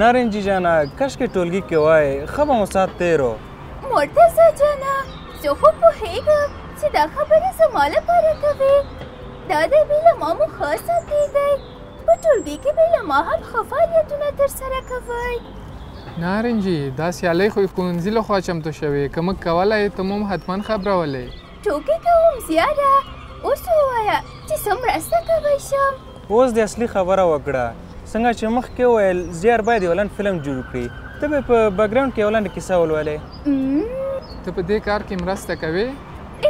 نارنجي جانه کاشکې ټولګي کې وای، ښه به مو ساعت تېر و. مرتضی جانه زه خو پوهېږم چې دا خبره زما لپاره کوې. دا دی بې له ما مو ښه ساعت تېر دی، په ټولګي کې بې له ما هم ښه فعالیتونه ترسره کوئ. نارنجي دا سیالۍ خو ښوونځي لخوا چمتو شوې، که موږ کولای ته مو هم حتما خبرولې. ټوکې کوم زیاره، اوس ووایه چې څه مرسته کوی شم؟ اوس د اصلي خبره وکړه. څنګه چې مخکې وویل زیار باید یو لنډ فلم جوړ کړي، ته به په بکګراونډ کې یو لنډه کیسه ولولې. ته په دې کار کې مرسته کوې؟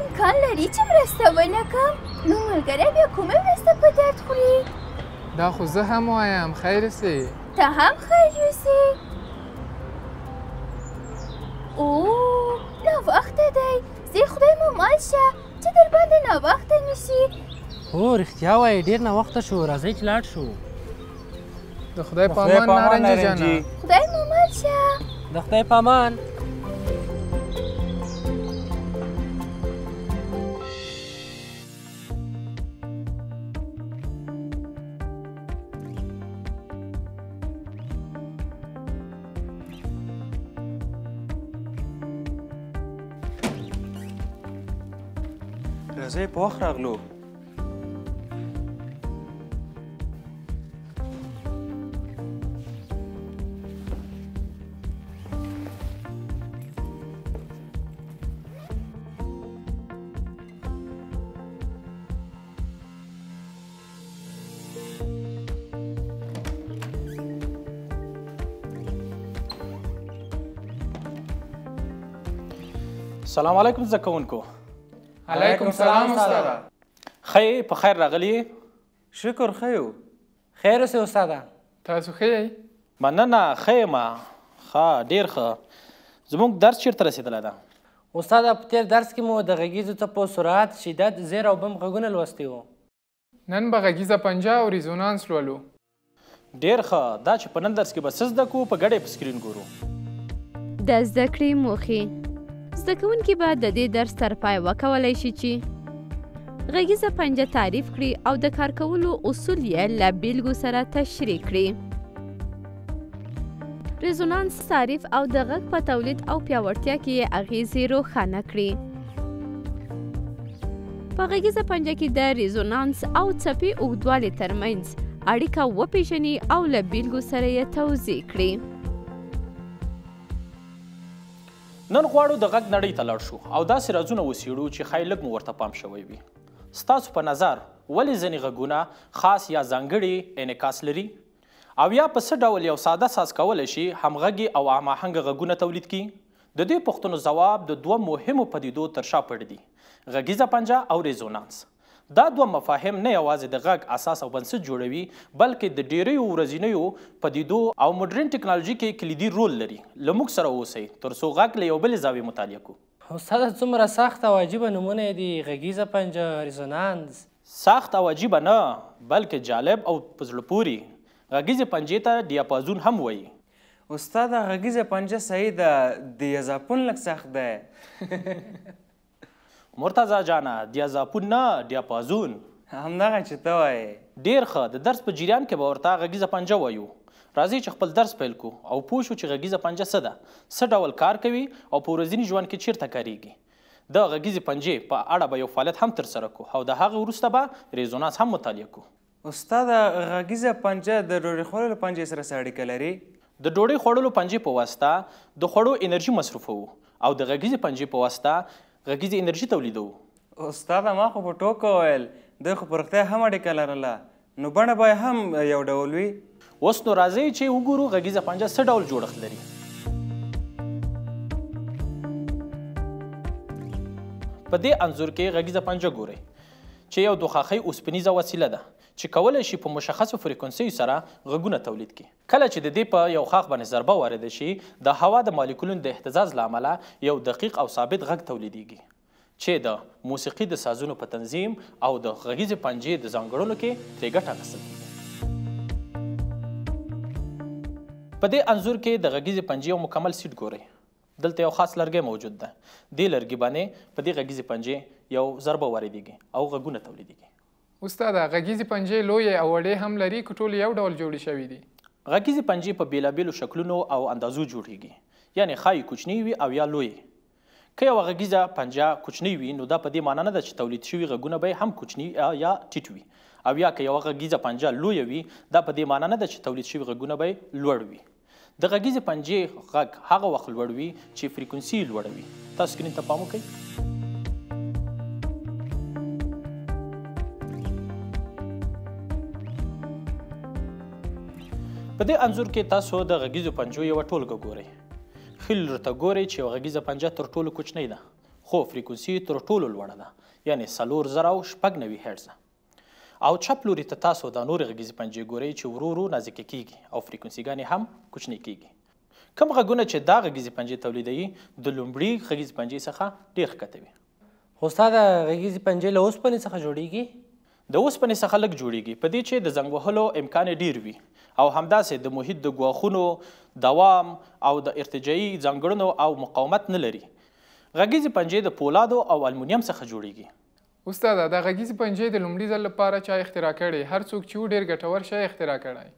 امکان لري چې مرسته ونه کړم، نو ملګری بیا کومه مرسته په درد خوري؟ دا خو زه هم وایم، خیر اوسې. ته هم خیر یوسې. اوه ناوخته دی، زه خدای مو مل شه چې در باندې ناوخته نه شي. هو رښتیا وایې، ډېر ناوخته شو، راځئ چې لاړ شو. د خدای په امان نارنجي جانه. خدای مو مل شه. د خدای په امان. راځئ په وخت راغلو. سلام علیکم زده کوونکو. علیکم سلام استاده. ښه یې؟ په خیر راغلي یې؟ شکر ښه یو. خیر اوسې استاده. تاسو ښه یئ؟ مننه ښه یم. ښه ډېر ښه. زموږ درس چېرته رسېدلی ده؟ استاده په تېر درس کې مو د غږیزو څپو سرعت، شدت، زیر او بم غږونه لوستي وو. نن به غږیزه پنجه او ریزونانس لولو. ډېر ښه. دا چې په نن درس کې به څه زده کړو په ګډه یې په سکرین ګورو. د زده کړې موخې: زده کوونکي به د دې درس تر پای وکولی شي چې غږیزه پنجه تعریف کړي او د کار کولو اصول یې له بېلګو سره تشریح کړي. ریزونانس تعریف او د غږ په تولید او پیاوړتیا کې یې اغېزې روښانه کړي. په غږیزه پنجه کې د ریزونانس او څپې اوږدوالي ترمنځ اړیکه وپېژني او له بېلګو سره یې توضیح کړي. نن غواړو د غږ نړۍ ته لاړ شو او داسې رازونه وڅېړو چې ښایي لږ مو ورته پام شوی وي. ستاسو په نظر ولې ځینې غږونه خاص یا ځانګړي انعکاس لري؟ او یا په څه ډول یو ساده ساز کولی شي همغږي او هماهنګه غږونه تولید کړي؟ د دې پوښتنو ځواب د دوه مهمو پدیدو تر شا پټ دي، غږیزه پنجه او ریزونانس. دا دوه مفاهیم نه یوازې د غږ اساس او بنسټ جوړوي، بلکې د ډېریو ورځینیو پدیدو او مډرن ټکنالوژي کې کلیدي رول لري. له موږ سره اوسئ تر څو غږ له یو بلې زاویې مطالعه کړو. استاده څومره سخت او عجیبه نومونه یې دي، غږیزه پنجه، ریزونانس. سخت او عجیبه نه، بلکې جالب او په زړه پورې. غږیزې پنجې ته دیاپازون هم وایي. استاده غږیزه پنجه صحیح ده، دیازاپون لږ سخت دی. مرتضی جانه دیازاپون نه، دیاپازون. همدغه چې ته وایې. ډېر ښه. د درس په جریان کې به ورته غږیزه پنجه وایو. راځئ چې خپل درس پیل کړو او پوه شو چې غږیزه پنجه څه ده، څه ډول کار کوي او په ورځني ژوند کې چیرته کارېږي. د غږیزې پنجې په اړه به یو فعالیت هم ترسره کړو او د هغې وروسته به ریزونانس هم مطالعه کړو. استاده غږیزه پنجه د ډوډۍ خوړلو پنجې سره څه اړیکه لري؟ د ډوډۍ خوړلو پنجې په واسطه د خوړو انرژي مصرفوو او د غږیزې پنجې په واسطه غږیزې انرژي تولیدوو. استاده ما خو په ټوکه وویل، دوی خو په رښتیا هم اړیکه لرله، نو بڼه به یې هم یو ډول وي. اوس نو راځئ چې وګورو غږیزه پنجه څه ډول جوړښت لري. په دې انځور کې غږیزه پنجه ګورئ چې یو دوخاخۍ اوسپنیزه وسیله ده چې کولی شي په مشخصو فریکونسیو سره غږونه تولید کړي. کله چې د دې په یو ښاخ باندې ضربه وارده شي، د هوا د مالیکولونو د اهتزاز له امله یو دقیق او ثابت غږ تولیدیږي چې د موسیقي د سازونو په تنظیم او د غږیزې پنجې د ځانګړنو کې ترې ګټه اخیستل کېږي. په دې انځور کې د غږیزې پنجې یو مکمل سیټ ګورئ. دلته یو خاص لرګی موجود ده. دې لرګي باندې په دې غږیزې پنجې یو ضربه واردېږي او غږونه تولیدېږي. استاده غږیزې پنجې لویې او وړې هم لري که ټولې یو ډول جوړې شوې دي؟ غږیزې پنجې په بېلابېلو شکلونو او اندازو جوړیږي، یعنې ښایي کوچنۍ وي او یا لویې. که یوه غږیزه پنجه کوچنۍ وي نو دا په دې معنا نه ده چې تولید شوي غږونه به یې هم کوچني یا ټیټ وي، او یا که یوه غږیزه پنجه لویه وي دا په دې معنا نه ده چې تولید شوي غږونه به یې لوړ وي. د غږیزې پنجې غږ هغه وخت لوړ وي چې فریکونسي یې لوړه وي. تاسو سکرین ته پام وکړئ. په دې انځور کې تاسو د غږیزو پنجو یوه ټولګه ګورئ. ښي لوري ته ګورئ چې یوه غږیزه پنجه تر ټولو کوچنۍ ده، خو فریکونسي یې تر ټولو لوړه ده، یعنې 4096 هرټزه. او چپ لوري ته تاسو دا نورې غږیزې پنجې ګورئ چې ورو ورو نازکې کیږي او فریکونسیګانې هم کوچنۍ کیږي. کوم غږونه چې دا غږیزې پنجې تولیدوي د لومړي غږیزې پنجې څخه ډېر ښکته وي. خو استاده، غږیزې پنجې له اوسپنې څخه جوړیږي؟ د اوسپنې څخه لږ جوړیږي، په دې چې د زنګ وهلو امکان یې ډېر وي، او همداسې د محیط د ګواښونو دوام او د ارتجاعي ځانګړنو او مقاومت نه لري. غږیزې پنجې د پولادو او المونیم څخه جوړیږي. استاده، دا غږیزې پنجې د لومړي ځل لپاره چا اختراع کړې؟ هر څوک چې و ډېر ګټور شی اختراع کړی.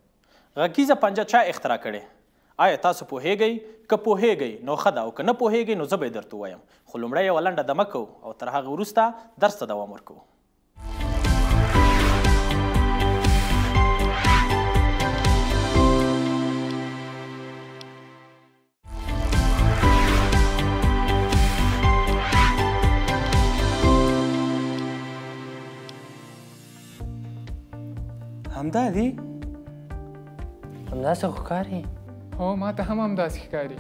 غږیزه پنجه چا اختراع کړې؟ آیا تاسو پوهیږئ؟ که پوهیږئ نو ښه ده، او که نه پوهیږئ نو زه به یې درته ووایم. خو لومړی یوه لنډه دمه کوو او تر هغې وروسته درس ته دوام ورکوو. همدا دي؟ همداسې خو ښکاري. هو، ما ته هم همداسې ښکاري.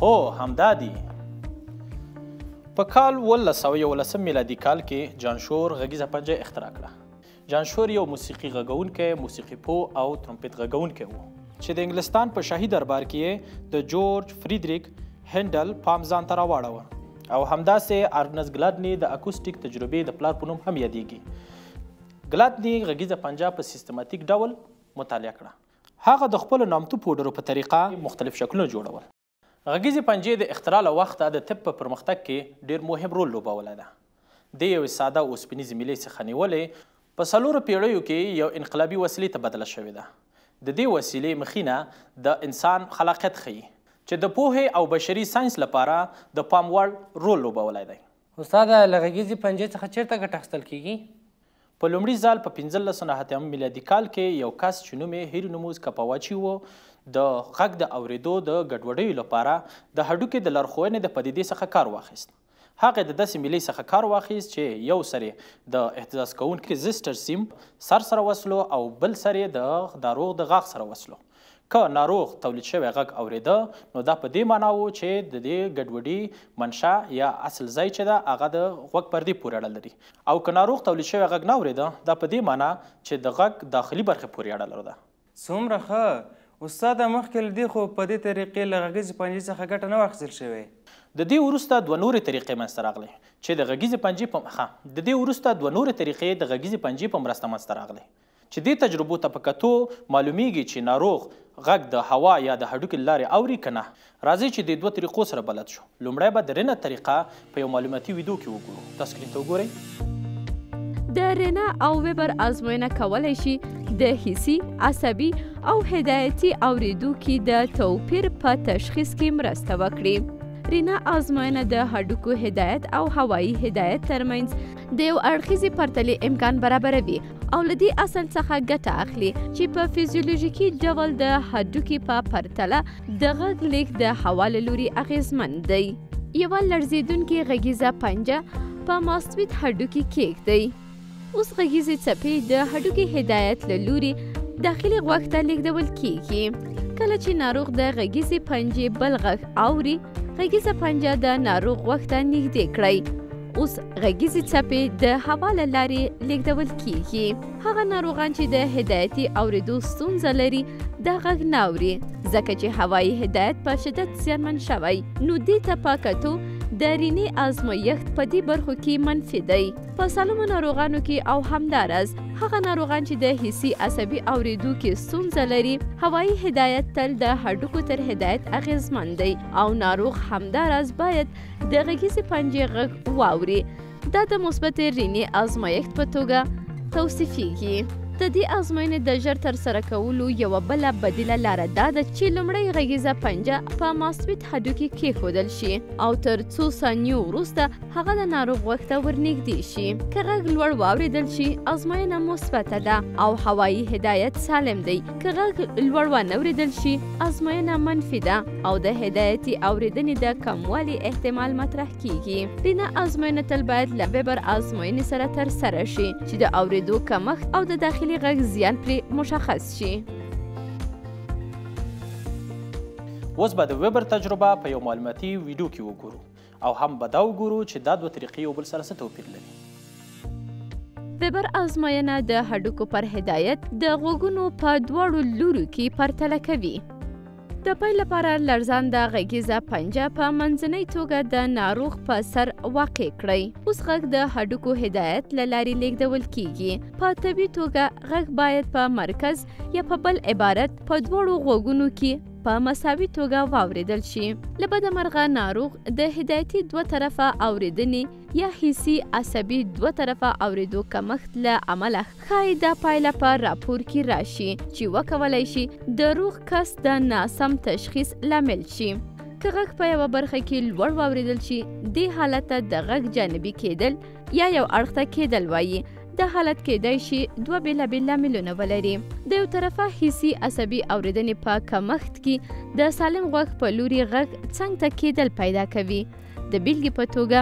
هو، همدا دي. په کال 1711 میلادي کال کې جانشور غږیزه پنجه اختراع کړه. جانشور یو موسیقي غږونکی، موسیقي پوه او ترمپت غږونکی و چې د انګلستان په شاهي دربار کې یې د جورج فریدریک هندل پام ځان ته راواړوه، او همداسې ارنس ګلادني د اکوستیک تجربې د پلار په نوم هم یادیږي. ګلادني غږیزه پنجه په سیستماتیک ډول مطالعه کړه. هغه د خپلو نامتو پوډرو په طریقه مختلف شکلونه جوړول. غږیزې پنجې د اختراع له وخته د طب په پرمختګ کې ډېر مهم رول لوبولی ده. د یوې ساده اوسپنیزې میلې څخه نیولې په 4 پیړیو کې یو انقلابي وسیلې ته بدله شوې ده. د دې وسیلې مخینه د انسان خلاقیت ښیي چې د پوهې او بشري ساینس لپاره د پام وړ رول لوبولی دی. استاده، له غږیزې پنجې څخه چېرته ګټه اخیستل کیږي؟ په لومړي ځل په 1589 میلادي کال کې یو کس چې نوم یې هیرونوموس کپاواچي و د غږ د اورېدو د ګډوډیو لپاره د هډوکي د لارښوونې د پدیدې څخه کار واخیست. هغه د داسې میلې څخه کار واخیست چې یو سر یې د اهتزاز کوونکي زیسټر سیم سر سره وصلو او بل سر یې د ناروغ د غاښ سره وصلو. که ناروغ تولید شوی غږ اورېده نو دا په دې معنا و چې د دې ګډوډي منشأ یا اصل ځای چې ده هغه د غوږ پردې پورې اړه لري، او که ناروغ تولید شوی غږ نه اورېده دا په دې معنا چې د غږ داخلي برخې پورې اړه لرله. څومره ښه! استاده، مخکې له دې خو په دې طریقې له غږیزې پنجې څخه ګټه نه وه اخیستل شوې. د دې وروسته دوه نورې طریقې منځته راغلې چې د غږیزې پنجې په د دې وروسته دوه نورې طریقې د غږیزې پنجې په مرسته منځته راغلې چې دې تجربو ته په کتو معلومیږي چې ناروغ غږ د هوا یا د هډوکي له لارې اوري که نه. راځئ چې دې دوه طریقو سره بلد شو. لومړی به د رینه طریقه په یو معلوماتي ویډیو کې وګورو. تاسو سکرین ته وګورئ. د رینا او ویبر ازموینه کولی شي د حسي، عصبي او هدایتي اوریدو کې د توپیر په تشخیص کې مرسته وکړي. رینا ازموینه د هډوکو هدایت او هوایي هدایت ترمنځ د یو اړخیزې پرتلې امکان برابروي او له دې اصل څخه ګټه اخلي چې په فزیولوژیکي ډول د هډوکي په پرتله د غږ لیږد د هوا له لوري اغېزمن دی. یوه لړزېدونکې غږیزه پنجه په ماستوید هډوکي کیږدئ. اوس غږیزې څپې د هډوکي هدایت له لوري داخلي غوږ ته لیږدول کیږي. کله چې ناروغ د غږیزې پنجې بل غږ اوري، غږیزه پنجه د ناروغ غوږ ته نږدې کړئ. اوس غږیزې څپې د هوا له لارې لیږدول کیږي. هغه ناروغان چې د هدایتي اوریدو ستونزه لري دا غږ نه اوري، ځکه چې هوایي هدایت په شدت زیانمن شوی. نو دې ته په کتو د رینې ازمایښت په دې برخو کې منفي دی. په سالمو ناروغانو کې او همداراز هغه ناروغان چې د حسي عصبي اوریدو کې ستونزه لري، هوایي هدایت تل د هډوکو تر هدایت اغېزمن دی او ناروغ همداراز باید د غږیزې پنجې غږ واوري. دا د مثبتې رینې ازمایښت په توګه توصیفیږي. د د دې ازموینې د ژر ترسره کولو یوه بله بدیله لاره دا ده چې لومړی غږیزه پنجه په ماسوید هډوکي کیښودل شي او تر څو ثانیو وروسته هغه د ناروغ غوږ ته ورنږدې شي. که غږ لوړ واورېدل شي، ازموینه مثبته ده او هوایي هدایت سالم دی. که غږ لوړ وانه ورېدل شي، ازموینه منفي ده او د هدایتي اورېدنې د کموالي احتمال مطرح کیږي. رینه ازموینه تل باید له ویبر ازموینې سره ترسره شي چې د اورېدو کمښت او د داخلي غږ زیان پرې مشخص شي. اوس به د ویبر تجربه په یو معلوماتي ویډیو کې وګورو او هم به دا وګورو چې دا دوه طریقې یو بل سره څه توپیر لري. ویبر ازموینه د هډوکو پر هدایت د غوږونو په دواړو لورو کې پرتله کوي. د پیل لپاره لړزانده غږیزه پنجه په منځنۍ توګه د ناروغ په سر واقع کړئ. اوس غږ د هډوکو هدایت له لارې لیږدول کیږي. په طبیعي توګه غږ باید په مرکز یا په بل عبارت په دواړو غوږونو کې په مساوي توګه واورېدل شي. له بده مرغه ناروغ د هدایتي دوه طرفه اورېدنې یا حسي عصبي دوه طرفه اورېدو کمښت له امله ښایي دا پایله په راپور کې راشي چې وکولای شي د روغ کس د ناسم تشخیص لامل شي. که غږ په یوه برخه کې لوړ واورېدل شي، دې حالت ته د غږ جانبي کېدل یا یو اړخ ته کېدل وایي. دا حالت کېدای شي دوه بېلابېل لاملونه ولري. د یو طرفه حسي عصبي اورېدنې په کمښت کې د سالم غوږ په لوري غږ څنګ ته کېدل پیدا کوي. د بېلګې په توګه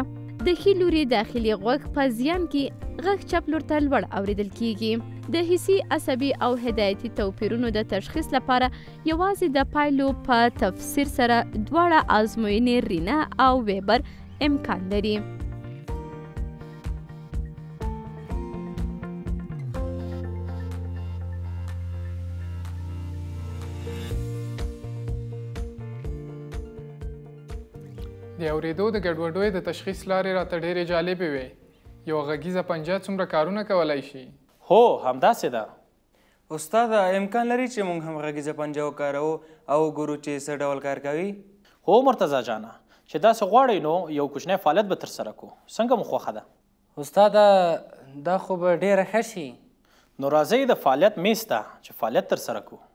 د ښي لوري داخلي غوږ په زیان کې غږ چپ لور ته لوړ اورېدل کیږي. د حسي عصبي او هدایتي توپیرونو د تشخیص لپاره یوازې د پایلو په تفسیر سره دواړه ازموینې رینه او ویبر امکان لري. د اورېدو د ګډوډیو د تشخیص لارې راته ډېرې جالبې وې. یوه غږیزه پنجه څومره کارونه کولی شي؟ هو، همداسې ده. استاده، امکان لري چې موږ هم غږیزه پنجه وکاروو او وګورو چې څه ډول کار کوي؟ هو مرتضی جانه، چې داسې غواړئ نو یو کوچنی فعالیت به ترسره کړو. څنګه مو خوښه ده؟ استاده، دا خو به ډېره ښه شي. نو راځئ د فعالیت میز ته چې فعالیت ترسره کړو.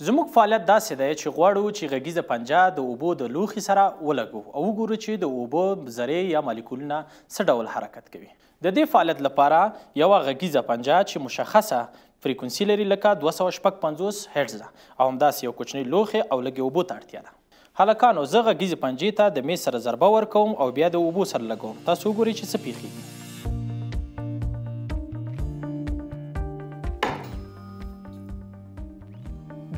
زموږ فعالیت داسې دی چې غواړو چې غږیزه پنجه د اوبو د لوښي سره ولګوو او وګورو چې د اوبو ذرې یا مالیکولونه څه ډول حرکت کوي. د دې فعالیت لپاره یوه غږیزه پنجه چې مشخصه فریکونسي لري لکه 256 هرتز ده او همداسې یو کوچنی لوښی او لږې اوبو ته اړتیا ده. هلکانو، زه غږیزې پنجې ته د میز سره ضربه ورکوم او بیا د اوبو سره لګوم. تاسو وګورئ چې څه پیښیږي.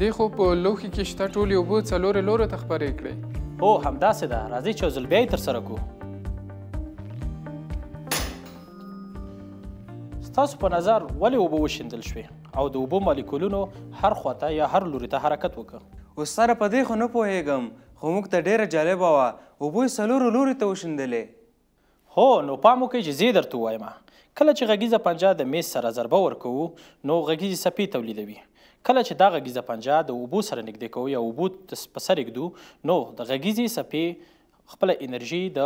دې خو په لوښي کې شته ټولې اوبه څلورو لورو ته خپرې کړې. هو، همداسې ده. راځئ چې یو ځل بیا یې ترسره کړو. ستاسو په نظر ولې اوبه وشیندل شوې او د اوبو مالیکولونو هر خواته یا هر لوري ته حرکت وکړ؟ استاده، په دې خو نه پوهېږم، خو موږ ته ډېره جالبه وه. اوبه یې څلورو لوري ته وشیندلې. هو، نو پام وکړئ چې زه یې درته ووایم. کله چې غږیزه پنجه د میز سره ضربه ورکوو نو غږیزې څپې تولیدوي. کله چې دا غږیزه پنجه د اوبو سره نږدې کوو یا اوبو په سر ږدو نو د غږیزې څپې خپله انرژي د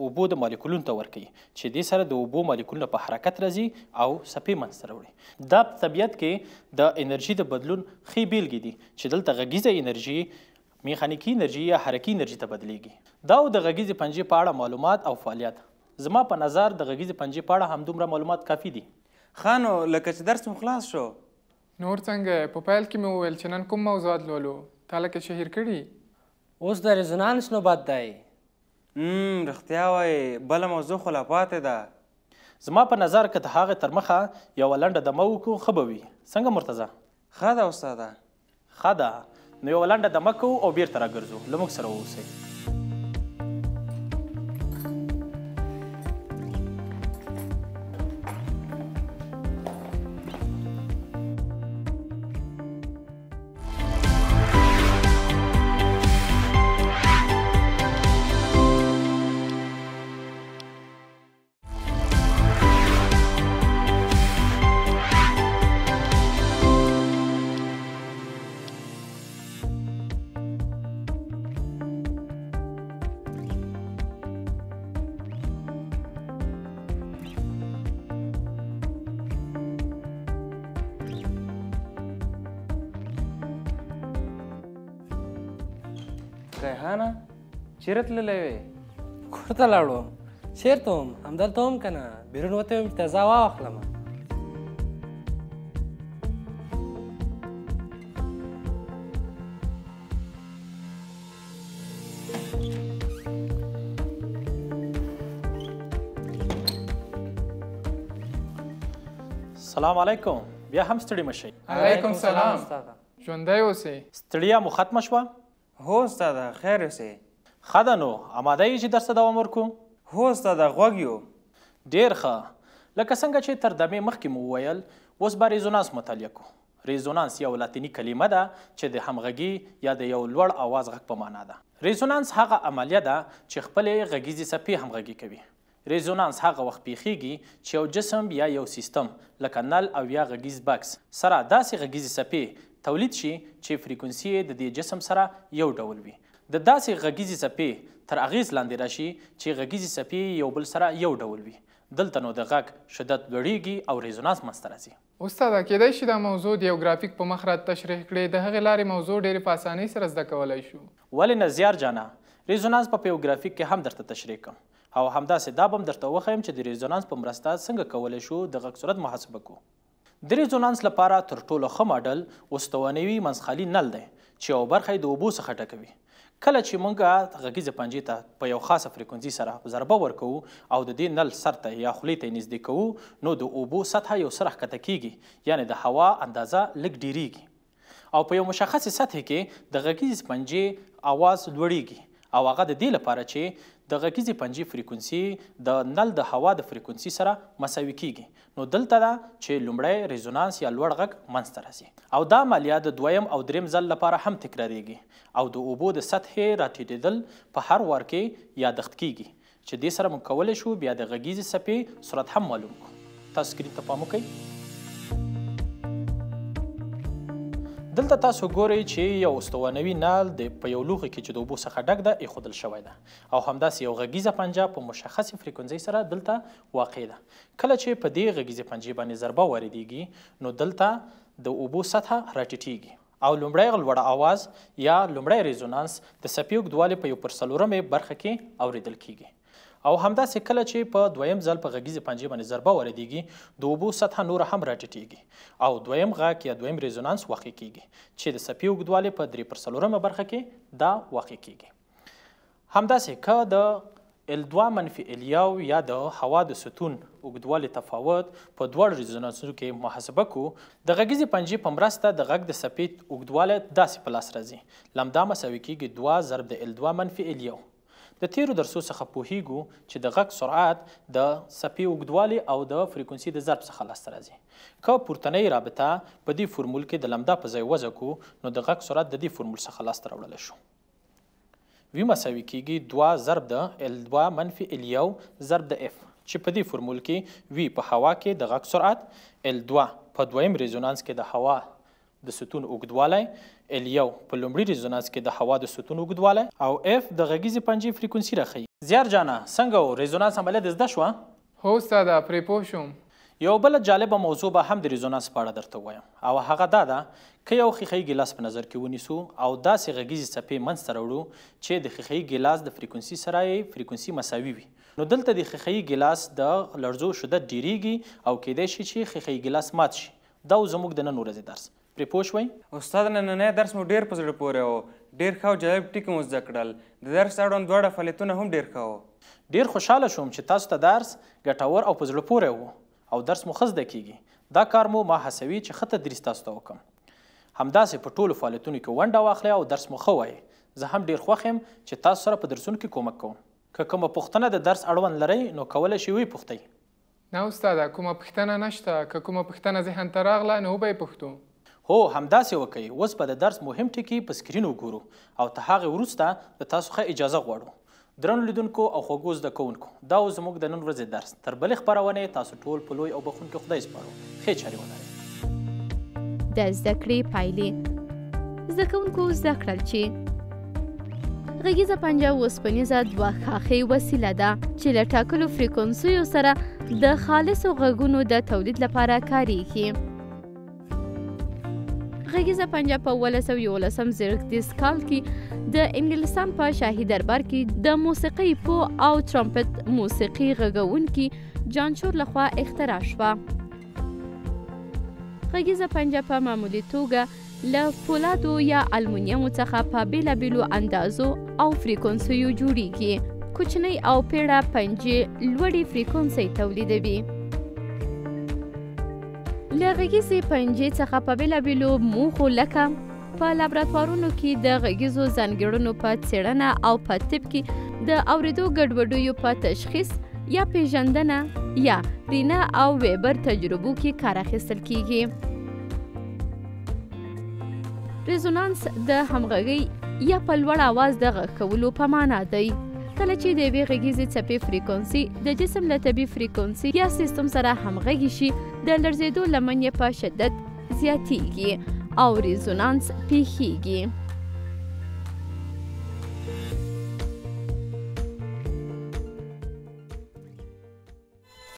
اوبو د مالیکولونو ته ورکوي چې دې سره د اوبو مالیکولونه په حرکت راځي او څپې منځته راوړي. دا په طبیعت کې د انرژي د بدلون ښې بېلګې دي چې دلته غږیزه انرژي میخانیکي انرژي یا حرکي انرژي ته بدلیږي. دا و د غږیزې پنجې په اړه معلومات او فعالیت. زما په نظر د غږیزې پنجې په اړه همدومره معلومات کافي دي. ښه، نو لکه چې درس مو خلاص شو. نور څنګه؟ په پیل کې مې وویل چې نن کوم موضوعات لولو، تا لکه چې هېر کړي. اوس د ریزونانس نوبت دی. رښتیا وایې، بله موضوع خو لا پاتې ده. زما په نظر که د هغې تر مخه یوه لنډه دمه وکړو ښه به وي. څنګه مرتضی؟ ښه ده استاده. ښه ده، نو یوه لنډه دمه کوو او بیرته راګرځو. له موږ سره واوسئ. ریحانه چېرې تللی وې؟ کور ته لاړ وم. چېرته وم؟ همدلته وم که نه، بیرون وتی وم چې تازه هوا واخلم. سلام علیکم. بیا هم ستړي مه شئ. علیکم سلام. ژوندی اوسې. ستړیا مو ختمه شوه؟ هو استاده، خیر اوسې. ښه ده نو، اماده یې چې درس ته دوام ورکړو؟ هو استاده، غوږ یو. ډېر ښه. لکه څنګه چې تر دمې مخکې مو وویل، اوس به ریزونانس مطالعه کړو. ریزونانس یو لاتیني کلمه ده چې د همغږي یا د یو لوړ اواز غږ په معنا ده. ریزونانس هغه عملیه ده چې خپلې غږیزې څپې همغږي کوي. ریزونانس هغه وخت پیښیږي چې یو جسم یا یو سیستم لکه نل او یا غږیز بکس سره داسې غږیزې څپې تولید شي چې فریکونسي یې د دې جسم سره یو ډول وي. د داسې غږیزې څپې تر اغیز لاندې راشي چې غږیزې څپې یو بل سره یو ډول وي. دلته نو د غږ شدت لوړیږي او ریزونانس منځته راځي. استاده، کیدای شي دا موضوع د یو ګرافیک په مخ راته تشریح کړې؟ د هغې لارې موضوع ډېرې په اسانۍ سره زده کولی شو. ولې نه زیار جانه، ریزونانس په یو ګرافیک کې هم درته تشریح کړم او همداسې دا به هم درته وښیم چې د ریزونانس په مرسته څنګه کولی شو د غږ سرعت محاسبه کړو. د ریزونانس لپاره تر ټولو ښه ماډل استوانوي منځخالي نل دی چې یوه برخه یې د اوبو څخه ډکوي. کله چې موږ غږیزې پنجې ته په یو خاصه فریکونسي سره ضربه ورکوو او د دې نل سر ته یا خولې ته یې نږدې کوو، نو د اوبو سطحه یو څه راښکته کیږي، یعنې د هوا اندازه لږ ډیریږي او په یو مشخصې سطحې کې د غږیزې پنجې اواز لوړیږي او هغه د دې لپاره چې د غږیزې پنجې فریکونسي د نل د هوا د فریکونسي سره مساوي کیږي. نو دلته ده چې لومړی ریزونانس یا لوړ غږ منځته راځي او دا عملیه د دویم او دریم ځل لپاره هم تکراریږي او د اوبو د سطحې راټیټېدل په هر وار کې یادښت کیږي چې دې سره موږ کولی شو بیا د غږیزې څپې سرعت هم معلوم کړو. تاسو سکرین ته پام وکړئ. دلته تاسو ګورئ چې یو استوانوي نل د په یو لوښي کې چې د اوبو څخه ډک ده ایښودل شوی ده او همداسې یو غږیزه پنجه په مشخصې فریکونسۍ سره دلته واقع ده. کله چې په دې غږیزې پنجې باندې ضربه واردیږي نو دلته د اوبو سطحه راټیټیږي او لومړی لوړ اواز یا لومړی ریزونانس د څپې اوږدوالي په 1/4 برخه کې اوریدل کیږي او همداسې کله چې په دویم ځل په غږیزې پنجې باندې ضربه واردیږي د اوبو سطحه نوره هم راټیټیږي او دویم غږ یا دویم ریزونانس واقع کیږي چې د څپې اوږدوالی په 3/4 برخه کې دا واقع کیږي. همداسې که د L2 منفي L1 یا د هوا د ستون اوږدوالي تفاوت په دواړو ریزونانسونو کې محاسبه کړو، د غږیزې پنجې په مرسته د غږ د څپې اوږدوالی داسې په لاس راځي: لمدا مساوي کیږي 2 ضرب د L2 منفي L1. د تیرو درسو څخه پوهیږو چې د غږ سرعت د څپې اوږدوالي او د فریکونسي د ضرب څخه لاسته راځي. که پورتنۍ رابطه په دې فورمول کې د لمدا په ځای وضع کړو نو د غږ سرعت د دې فورمول څخه لاسته راوړلی شو. وی مساوي کیږي 2 ضرب د L2 منفي L1 ضرب د F چې په دې فورمول کې وی په هوا کې د غږ سرعت، L2 په دویم ریزونانس کې د هوا د ستون اوږدوالی، L1 په لومړي ریزونانس کې د هوا د ستون اوږدوالی او F د غږیزې پنجې فریکونسي راښیي. زیار جانه، څنګه و ریزونانس عملیه دې زده شوه؟ هو استاده، پرې پوه شوم. یو بله جالبه موضوع به هم د ریزونانس په اړه درته ووایم او هغه دا ده که یو ښیښهیي ګیلاس په نظر کې ونیسو او داسې غږیزې څپې منځته راوړو چې د ښیښهیي ګیلاس د فریکونسي سره یې فریکونسي مساوي وي، نو دلته د ښیښهیي ګیلاس د لړزو شدت ډیریږي او کیدای شي چې ښیښهیي ګیلاس مات شي. دا و زموږ د نن ورځې درس. پرې پوه شوئ؟ استاد، نننی درس مو ډېر په زړه پورې و، ډېر ښه او جالب ټکي مو زده کړل. د درس اړوند دواړه فعالیتونه هم ډېر ښه وو. ډېر خوشحاله شوم چې تاسو ته درس ګټور او په زړه پورې و او درس مو ښه زده کیږي. دا کار مو ما هڅوي چې ښه تدریس تاسو ته وکړم. همداسې په ټولو فعالیتونو کې ونډه واخلئ او درس مو ښه وایئ. زه هم ډېر خوښ یم چې تاسو سره په درسونو کې کومک کوم. که کومه پوښتنه د درس اړوند لرئ نو کولی شئ ویې پوښتئ. نه استاده، کومه پوښتنه نشته. که کومه پوښتنه ذهن ته راغله نو وبه یې پوښتو. هو، همداسې وکړئ. اوس به د درس مهم ټکي په سکرین وګورو او تر هغې وروسته د تاسو ښه اجازه غواړو. درنو لیدونکو او خوږو زده کوونکو، دا و زموږ د نن ورځې درس. تر بلې خپرونې تاسو ټول په لوی او بخښونکي خدای سپارو. ښې چارې ولرئ. د زده کړې پایلې: زده کوونکو زده کړل چې غږیزه پنجه اوسپنیزه دوه ښاخې وسیله ده چې له ټاکلو فریکونسیو سره د خالصو غږونو د تولید لپاره کاریږي. غږیزه پنجه په 1711 زېږدیز کال کې د انګلستان په شاهي دربار کې د موسیقۍ پوه او ترمپت موسیقي غږونکي جان شور لخوا اختراع شوه. غږیزه پنجه په معمولي توګه له فولادو یا المونیمو څخه په بېلابېلو اندازو او فریکونسیو جوړیږي. کوچنۍ او پیړه پنجې لوړې فریکونسۍ تولیدوي. له غږیزې پنجې څخه په بېلابېلو موخو لکه په لابراتوارونو کې د غږیزو ځانګړنو په څېړنه او په طب کې د اورېدو ګډوډیو په تشخیص یا پیژندنه یا رینه او ویبر تجربو کې کار اخیستل کیږي. ریزونانس د همغږۍ یا په لوړ اواز د غږ کولو په معنا دی. کله چې د یوې غږیزې څپې فریکونسي د جسم له طبیعي فریکونسي یا سیستم سره همغږي شي، د لړزېدو لمن یې په شدت زیاتیږي او ریزونانس پیښیږي.